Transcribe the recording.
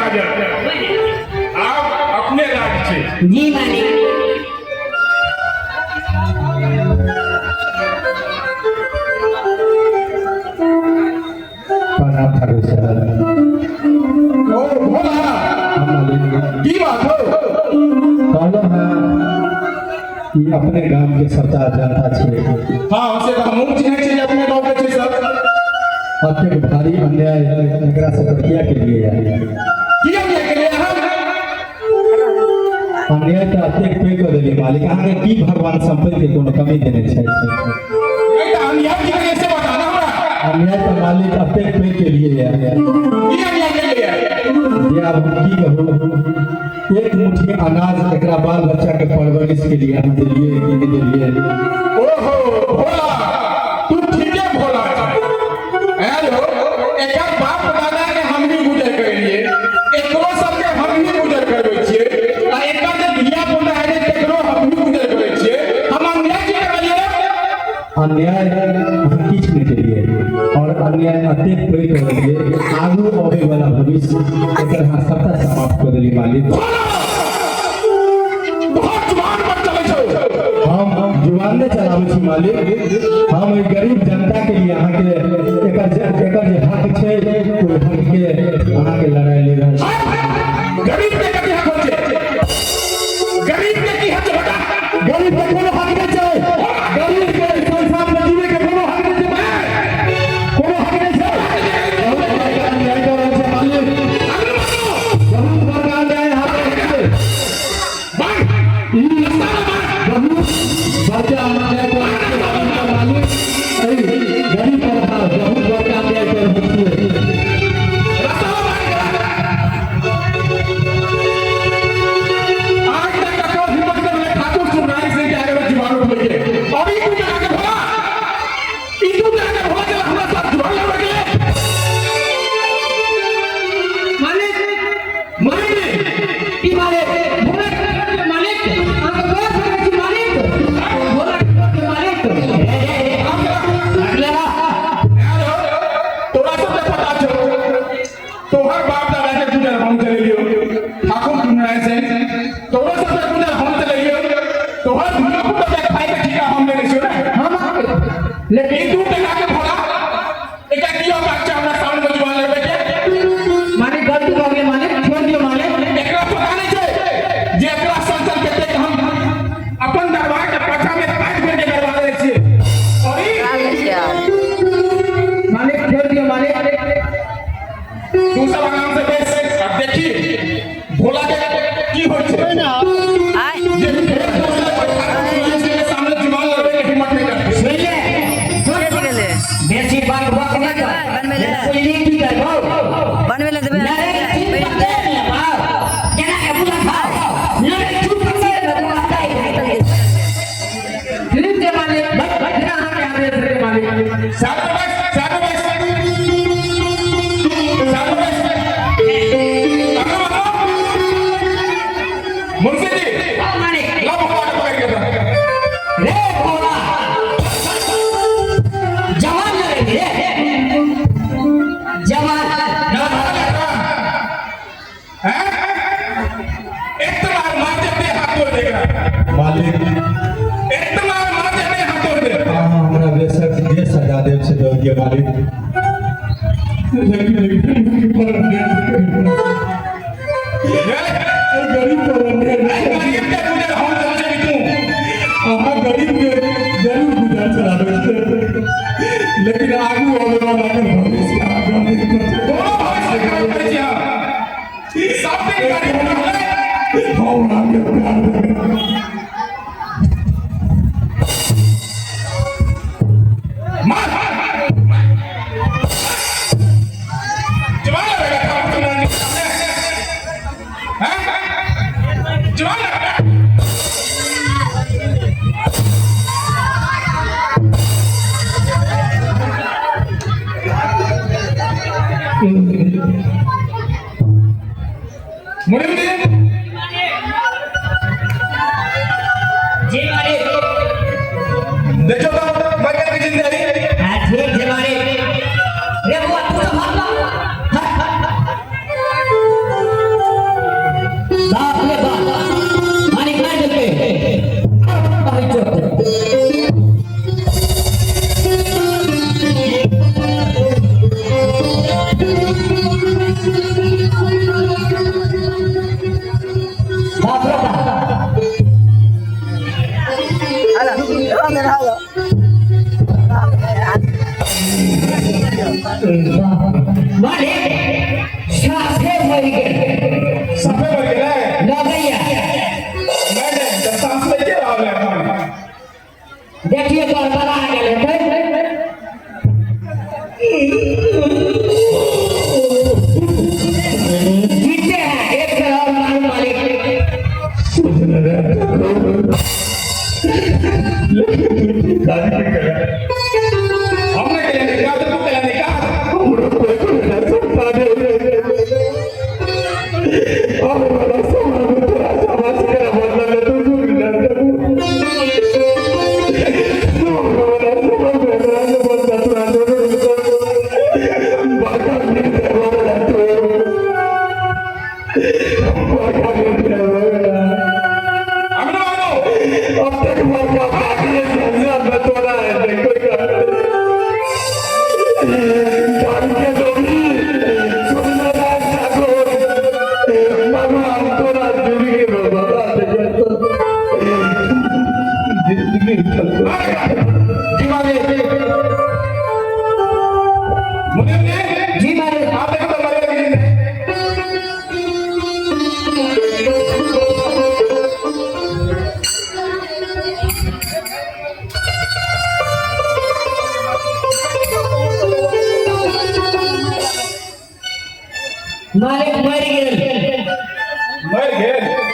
बाजल। आब अपने राज छै। जी मालिक। प्रणाम ठाकुर साहब। ओ भोला। हम मालिक। की बात हो? कहलहुँ हँ ई अपने गाम के सबटा जनता छै। हाँ, से तऽ हमहूँ चिन्है छियै जे अपने गाँव के छै सब। अतेक भारी अन्याय एकरा सब किया के लिए? की अन्याय केलियै हम? अन्याय तऽ अतेक पैघ कऽ देलियै मालिक। अहाँके की भगवान संपत्ति के कोनो कमी देने छै? नहीं तऽ अन्याय की केलियै से बता ना हमरा। अन्याय तऽ मालिक अतेक पैघ के लिए की अन्याय केलियै? जे आब हम की कहू, एक मुट्ठी अनाज एकरा बाल बच्चा के परवरिश के लिए हम देलियै कि नहि देलियै? ओहो भोला, तू ठीके भोला छै। आयल हो, एकर बाप दादा के हम ही गुजर करेलिए, एकरो सबके हम ही गुजर करबै छियै आ एकर जे धिया पुता हेतै तकरो हम ही गुजर करै छियै। हम अन्याय की करलियै? अन्याय अहाँ किछु नहि केलियै और अन्याय अतेक पैघ कऽ देलियै, आगू अबै वाला भविष्य एकर अहाँ सबटा समाप्त कऽ देलियै मालिक। बहुत जुबान पर चलै छौ। हम जुबान नहि चलाबै छी मालिक। हम एहि गरीब जनता के लिए अहाँके एकर जे हक छै, ओहि हक के अहाँके लड़ाई ले रहल छी। गरीब के कथी हक होइ छै? गरीब के की हक छै बता? गरीब के कोनो हक नहि छै। गरीब के संसार में जीवे के कोनो हक नहि छै, कोनो हक नहि छै। बहुत बड़का अन्याय कऽ रहल छै मालिक, बहुत बड़का अन्याय अहाँ कऽ रहल छियै। ई बहुत बड़का अन्याय कऽ रहल छियै मालिक। एहि गरीब पर अहाँ बहुत बड़का अन्याय कऽ रहल छियै। आज तक ककरो हिम्मत कर ले ठाकुर सुनाई सिंह के आगे में जुबान उठबै के, और ई तू जगह के भोला, ई तू जगह के भोला चला हमरा साथ जुबान लड़बै के। मालिक। मालिक। की मालिक? भोला के मालिक, अहाँके गोर पड़ै छी मालिक। भोला के मालिक। तोरा सबके पता छौ, तोहर बाप दादा के गुजर हम चलेलियो ठाकुर सुनाई से, तोरा सबके गुजर हम चलेलियो, तोहर धिया पुता के खाय के ठीका हम लेने छियो ने। हम लेकिन ई 2 टका के भोला, एकरा की औकात छै हमरा सामने में जुबान लड़बै के? मालिक, गलती भऽ गेलै मालिक, छोड़ दियौ मालिक। एकरा पता नहीं छै जे एकरा संचल कतेक हम अपन दरबार के पाछा में काट करके दरबार लै छियै और ई मालिक, छोड़ दियौ मालिक। तू सब आराम से बैस। अब देखी भोला के की होइ छै जे फेर दोसर कोई ठाकुर सुरजीत सिंह के सामने जुबान लड़बै के हिम्मत नहीं करते। सुनले, बेसी बात बक नहि कर। सुनली की करबौ? लड़ाई चुप कर दे ने बाप। केना के बुझा खाओ? लड़ाई चुप कर दे ने बाप। ठीक छै मालिक, जेना अहाँके आदेश रहै मालिक। साधु बस, साधु बस, साधु बस। आगू बढ़ो। मुंशी जी। हाँ, मालिक। ला भोला के पकड़ के रख। रे भोला, जवान लड़ेंगे रे जवान। ना भोला, हैं? एक तो मार मार देते हाथ तोड़ देगा। मालिक। एक तो मार मार देते हाथ तोड़ दे। अहाँ हमरा बेशक जे सजा देब से दऽ दिअ मालिक, लेकिन एहि गरीब पर अन्याय नहि करू। एहि गरीब पर अन्याय नहि करू। गरीब के गुजर हम चल तू। अहाँ गरीब के जरूर गुजर चलाबै छियै, लेकिन आगू अबै वाला के भविष्य आगाँ नहि बढ़तै। कोनो भविष्य खराब करै छी हम सब दिन गरीब रहलै। हम अहाँके प्यार देबै। मार, जवान लगेगा ठाकुर सुनाई के सामने, हैं? जवान लगेगा। मुनीम जी। जी मालिक। देखो तो मगर की जिंदगी। हाँ, ठीक छै मालिक। रे बुआ, तू तो भाग। मालिक साफे मरि गेल। सफे मरि गेलै? लगैया। नहि नहि, तऽ साँस लैते रहल एखन। देखिए, गड़बड़ा गेल हेतै। जीते हैं, एक बेर और मारू मालिक। लेकिन तू ठीक काज नहि केलह। हम नहि केलियै निकाल, तऽ तू केलह निकाल। हमरो कोइ कोइ संतान नहि। आबै वाला समय में तोरा समाज के बदला में तू सुन ले। आबै वाला समय में तोरा से बदला तोरा जरूर बड़का मिल जाएगा तू, बड़का मिल जाएगा। अगलो अगलो। अब तक बड़का बाकी है, संसार में तोरा है कोई के लोगी सुंदरनाथ ठाकुर भगवान तोरा जिंदगी में बता दे, जिंदगी। जी मालिक। मुनीम जी। जी मालिक। आप देखो तो मरे कि नहीं। मालिक, मरि गेल। मरि गेल?